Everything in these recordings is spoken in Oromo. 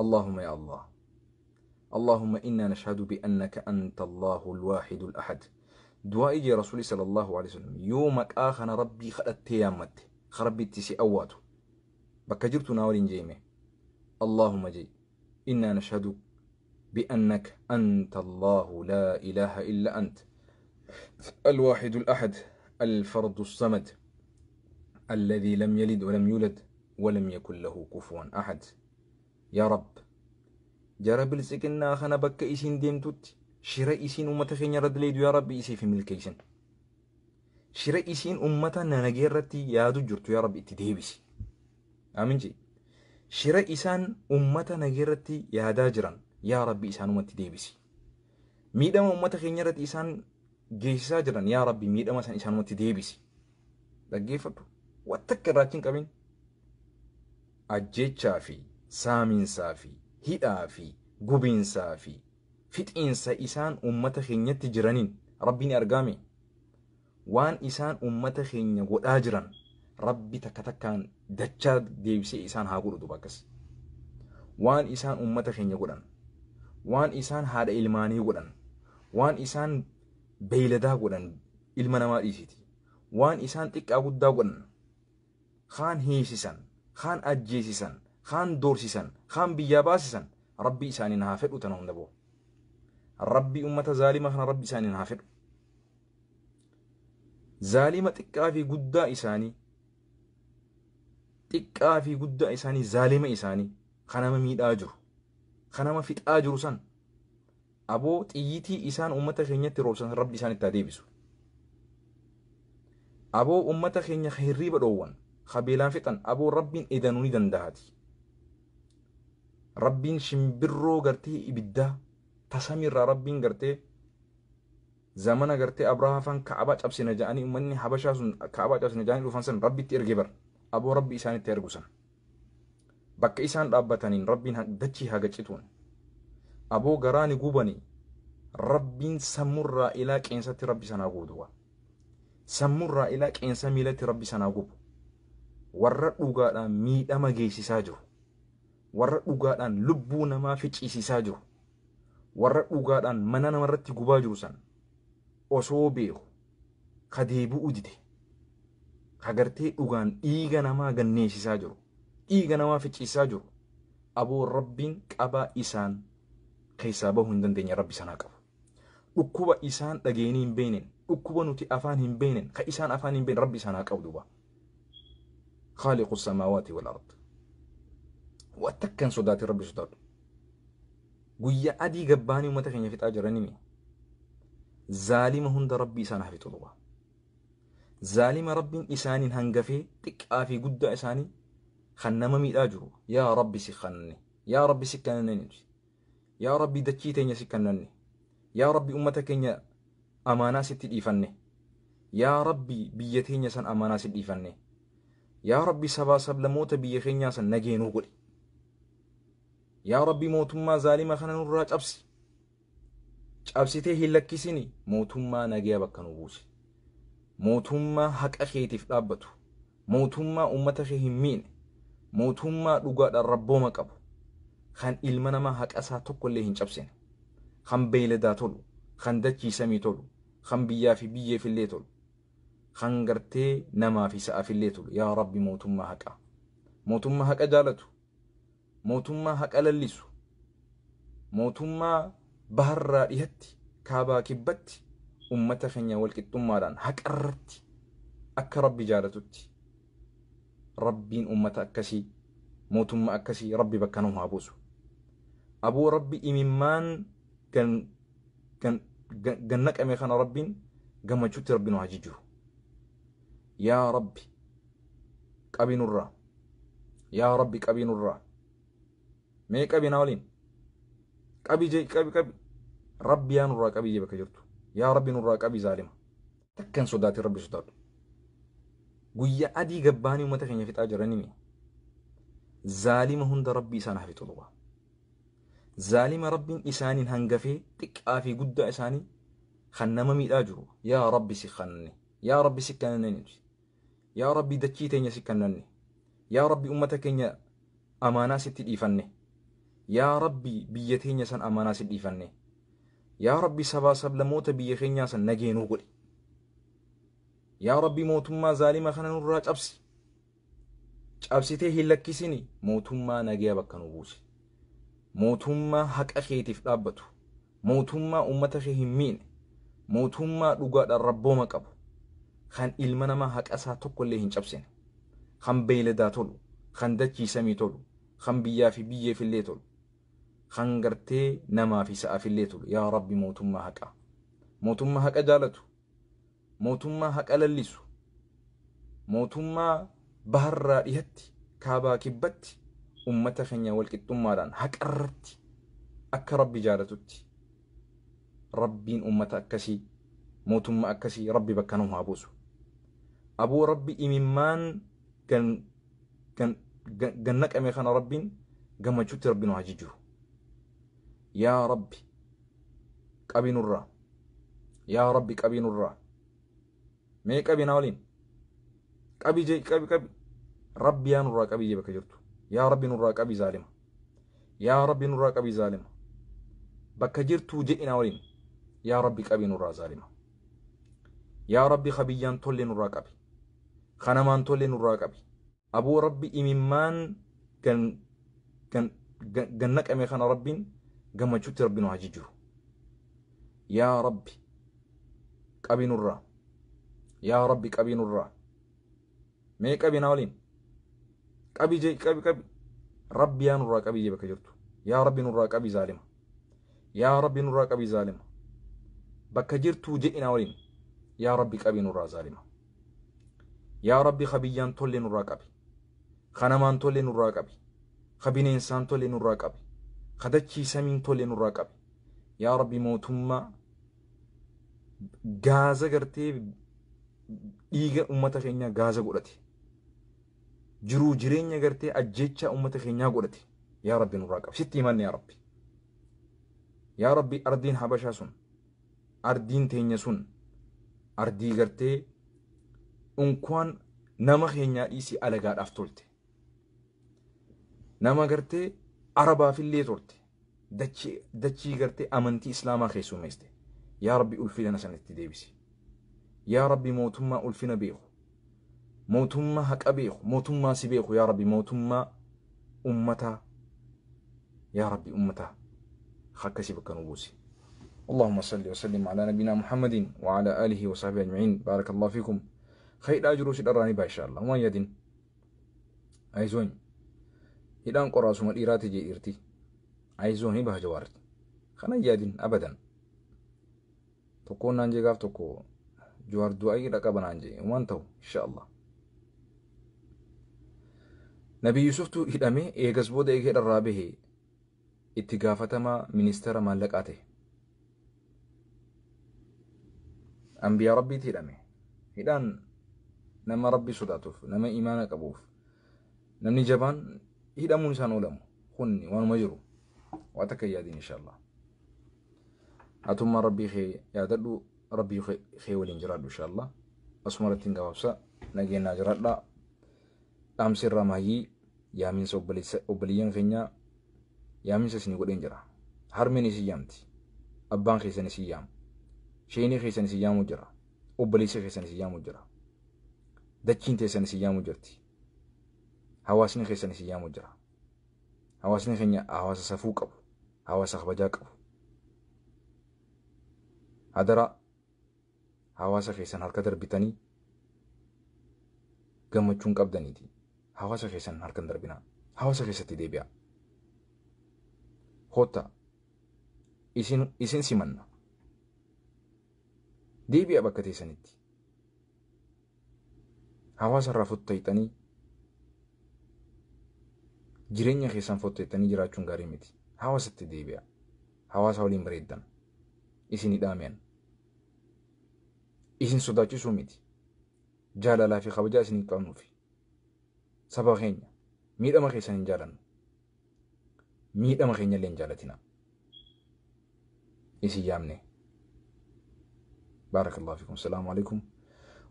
اللهم يا الله، اللهم إنا نشهد بأنك أنت الله الواحد الأحد. Du'aa'ii jee Rasuulli sallallahu alaihi wasallam, yoo maqaa kana Rabbii kadhattee yaammatte, ka Rabbitti si awwaatu, bakka jirtu naa waliin jeeme. اللهم jee، إنا نشهد بأنك أنت الله لا إله إلا أنت الواحد الأحد الفرد الصمد الذي لم يلد ولم يولد ولم يكن له كفوا أحد. يا رب، jara biltsiqinnaa kana bakka isiin deemtutti shira isiin ummata keenya irra daleedu yaa Rabbi isiif hin milkeessin. Shira isiin ummata nagee irratti yaadu jirtu yaa Rabbi itti deebisi. Aamin jee. Shira isaan ummata nagee irratti yaadaa jiran yaa Rabbi isaanumatti deebisi. Miidhama ummata keenya irratti isaan geessisaa jiran yaa Rabbi miidhama san isaanumatti deebisi. Dhaggeeffadhu. Waan takka irraa achi hin qabin. Ajjeechaa fi saamiinsaa fi hidhaa fi gubiinsaa fi fixiinsa isaan ummata keenyatti jiraniin Rabbi ni argaame. Waan isaan ummata keenya godhaa jiran Rabbi takka takkaan dachaa deebisee isaan haa godhu duba akkas. Waan isaan ummata keenya godhan, waan isaan haadha ilmaanii godhan, waan isaan beeyladaa godhan, ilma namaa dhiisiti. Waan isaan xiqqaa guddaa godhan, kaan hiisisan, kaan ajjeesisan, kaan doorsisan, kaan biyyaa baasisan, Rabbi isaaniin haa fedhu tana hunda boo. Rabbi ummata zaalima kana Rabbi isaaniin haa fedhu. Zaalima xiqqaa fi guddaa isaanii, xiqqaa fi guddaa isaanii, zaalima isaanii kan nama miidhaa jiru, kan nama fixaa jiru san, aboo xiyyitii isaan ummata keenyatti roobsan Rabbi isaan itti haa deebisu. Aboo ummata keenya ka hirriiba dhoowwan, ka beelaan fixan, aboo Rabbiin edanuu ni danda'ati. Rabbiin shimbirroo gartee ibiddaa tasamirraa Rabbiin gartee zamana gartee Abrahaa faan Ka'abaa cabsina ja'anii, ummanni Habashaa sun Ka'abaa cabsina ja'anii dhufan san Rabbitti erge bar. Aboo Rabbi isaanitti ergu san. Bakka isaan dhaabbataniin Rabbiin dachii haga cituun. Aboo garaa ni gubanii, Rabbiin sammurraa ilaa qeensatti Rabbi sanaa guutu. Sammurraa ilaa qeensa miilatti Rabbi sanaa gubu. Warra dhugaadhaan miidhama geessisaa jiru. Warra dhugaadhaan lubbuu namaa ficiisisaa jiru. Warra dhugaadhaan mana namarratti gubaa jiru san osoo beeku ka deebi'uu dide. Ka gartee dhugaan dhiiga namaa ganneessisaa jiru. Dhiiga namaa ficiisisaa jiru. Aboo Rabbiin qabaa isaan keessaa bahuu hin dandeenye Rabbi sanaa qabu. Dhukkuba isaan dhageenii hin beekneen, dhukkuba nuti afaan hin beekneen, ka isaan afaan hin beekne Rabbi sanaa qabu duuba. خالق السماوات والأرض. Waan sodaate Rabbi sodaadhu. Guyyaa adii gabbaanii uummata keenya fixaa jiranii, zaalima hunda Rabbi isaan haa fixu duuba. Zaalima Rabbiin isaaniin hangafee xiqqaa fi guddaa isaanii kan nama miidhaa jiru, yaa Rabbi si kannne, yaa Rabbi si kannne nuti. Yaa Rabbi dachii teenya si kannanne. Yaa Rabbi uummata keenya amaanaa sitti dhiifanne. Yaa Rabbi biyya teenya san amaanaa sitti dhiifanne. Yaa Rabbi sabaa sablamoota biyya keenyaa san nageenuu godhi. Yaa Rabbi mootummaa zaalima kana nurraa cabsi. Cabsitee hin lakkisini, mootummaa nagaya bakka nu buusi. Mootummaa haqa keetiif dhaabbatu. Mootummaa uummata kee hin miine. Mootummaa dhugaadhaan rabbooma qabu. Kan ilma namaa haqa isaa tokkollee hin cabsine. Kan beeyladaa tolu. Kan dachii samii tolu. Kan biyyaa fi biyyeefillee tolu. Kan gartee namaa fi sa'aafillee tolu. Yaa Rabbi mootummaa haqaa. Mootummaa haqa jaalatu. Mootummaa haqa lallisu. Mootummaa baharraa dhihatti, kaabaa kibbatti ummata keenya walqixxummaadhaan haqarratti akka Rabbi jaalatutti, Rabbiin ummata akkasii, mootummaa akkasii Rabbi bakka nu haa buusu. Aboo Rabbi imimmaan gan naqame kana Rabbiin gammachuutti Rabbi nu haa jijjiiru. Yaa Rabbi qabii nurraa. Yaa Rabbi qabii nurraa. Mee qabii na waliin. Qabii jee, qabi qabi. Rabbi yaa nurraa qabii jee bakka jirtu. Yaa Rabbi nurraa qabii zaalima. Takkan sodaate Rabbi sodaadhu. Guyyaa adii gabbaanii uummata keenya fixaa jiranii, zaalima hunda Rabbi isaan haa fixu duuba. Zaalima Rabbiin isaaniin hangafee xiqqaa fi guddaa isaanii kan nama miidhaa jiru, yaa Rabbi si kannne, yaa Rabbi si kannne nuti. Yaa Rabbi dachii teenya si kannanne. Yaa Rabbi uummata keenya amaanaa sitti dhiifanne. Yaa Rabbi biyya teenya san amaanaa si dhiifanne. Yaa Rabbi sabaa sablamoota biyya keenyaa san nageenuu godhi. Yaa Rabbi mootummaa zaalima kana nurraa cabsi. Cabsitee hin lakkisini, mootummaa nagaya bakka nu buusi. Mootummaa haqa keetiif dhaabbatu. Mootummaa uummata kee hin miine. Mootummaa dhugaadhaan rabbooma qabu. Kan ilma namaa haqa isaa tokkollee hin cabsine. Kan beeyladaa tolu. Kan dachii samii tolu. Kan biyyaa fi biyyeefillee tolu. Kan gartee namaa fi sa'aafillee tolu. Yaa Rabbi mootummaa haqaa. Mootummaa haqa jaalatu. Mootummaa haqa lallisu. Mootummaa baharraa dhihatti, kaabaa kibbatti ummata keenya walqixxummaadhaan haqarratti akka Rabbi jaalatutti Rabbiin ummata akkasii, mootummaa akkasii Rabbi bakka nu haa buusu. Aboo Rabbi imimmaan gan naqame kana Rabbiin gammachuutti Rabbi nu haa jijjiiru. Yaa Rabbi qabi nurraa. Yaa Rabbi qabi nurraa. Mee qabi na waliin. Qabi jee, qabi qabi. Rabbi yaa nurraa qabi jee bakka jirtu. Yaa Rabbi nurraa qabi zaalima. Yaa Rabbi nurraa qabi zaalima. Bakka jirtuu jedhi na waliin. Yaa Rabbi qabi nurraa zaalima. Yaa Rabbi kabiyyaan tolle nurraa qabi. Kanamaan tolle nurraa qabi. Aboo Rabbi imimmaan gan gan gan naqame kana Rabbiin gammachuutti Rabbi nu haa jijjiiru. Yaa Rabbi qabi nurraa. Yaa Rabbi qabi nurraa. Mee qabi na waliin. Qabi jee, qabi qabi. Rabbi yaa nurraa qabi jee bakka jirtu. Yaa Rabbi nurraa qabi zaalima. Yaa Rabbi nurraa qabi zaalima. Bakka jirtuu jedhi na waliin. Yaa Rabbi qabi nurraa zaalima. Yaa Rabbi kabiyyaan tolle nurraa qabi. Kanamaan tolle nurraa qabi. Ka bineensaan tolle nurraa qabi. Ka dachii samiin tolle nurraa qabi. Yaa Rabbi mootummaa gaaza gartee dhiiga uummata keenyaa gaaza godhate. Jiruu jireenya gartee ajjechaa uummata keenyaa godhate. Yaa Rabbi nurraa qabi. Sitti himanne yaa Rabbi. Yaa Rabbi ardiin Habashaa sun, ardiin teenya sun, ardii gartee unkwaan nama keenyaa dhiisii alagaadhaaf tolte. Nama gartee Arabaafillee tolte. Dachii gartee amantii Islaamaa keessummeessite. Yaa Rabbi ulfina sanatti deebisi. Yaa Rabbi mootummaa ulfina beeku. Mootummaa haqa beeku. Mootummaa si beeku yaa Rabbi mootummaa ummataa. Yaa Rabbi ummataa. Akkasii bakka nu buusi. اللهم صل وسلم على نبينا محمد وعلى آله وصحبه أجمعين. بارك الله فيكم. خير أجر سيد إن شاء الله. وما يدين أيزون هيدان قراص ما إيراتي جي إيرتي أيزون هبه جوارت خنا يدين أبدا تكون نانجي غاف تكو جوار دعائي ركب نانجي وما انتو إن شاء الله. نبي يوسف تو هدامي إيجاز بود إيجاد الرابه اتقافة ما منستر مالك أنبياء ربي تهدامي هدان نما ربي صداتوف نما إيمانك أبوف نمني جبان هدامون سانولم خني وانو مجرو واتكيادين إن شاء الله. أتم ربي خي يادلو ربي خي ولين إن شاء الله. أسمرتين قوابسا نجينا جراد أمسر رمايي يامين سوبليين خينيا يامين سسني قدين جرا هرمني سيامتي أبان خيسني سيام شيني خيسني سيامو جرا أوبليس خيسني سيامو جرا دچين تيسني سيامو جرتي حواسني خيسني سيامو جرا حواسني خينيا حواس سفو قبو حواس خبجا قبو هدرا حواس خيسن هركا دربتني gammachuun qabdaniiti. Hawaasa keessan harkan darbinaa. Hawaasa keessatti deebi'a. Hotta isin simanna. Deebi'a bakka teessanitti. Hawaasa irraa fottayxanii jireenya keessan fottayxanii jiraachuun gaarii miti. Hawaasatti deebi'a. Hawaasa waliin bareeddan. Isin hidhaamiyan. Isin sodaachisuu miti. Jaalalaa fi kabajaa isin qabnuufi saba keenya miidhama keessan hin jaalannu miidhama keenya illee hin jaalatina isin yaamne. Baarakallahu fiikum. Salaamu alaikum.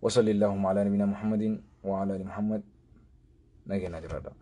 Wa salli allahumma ala nabiyina Muhammadin wa ala ali Muhammad. Nageenya jiraadha.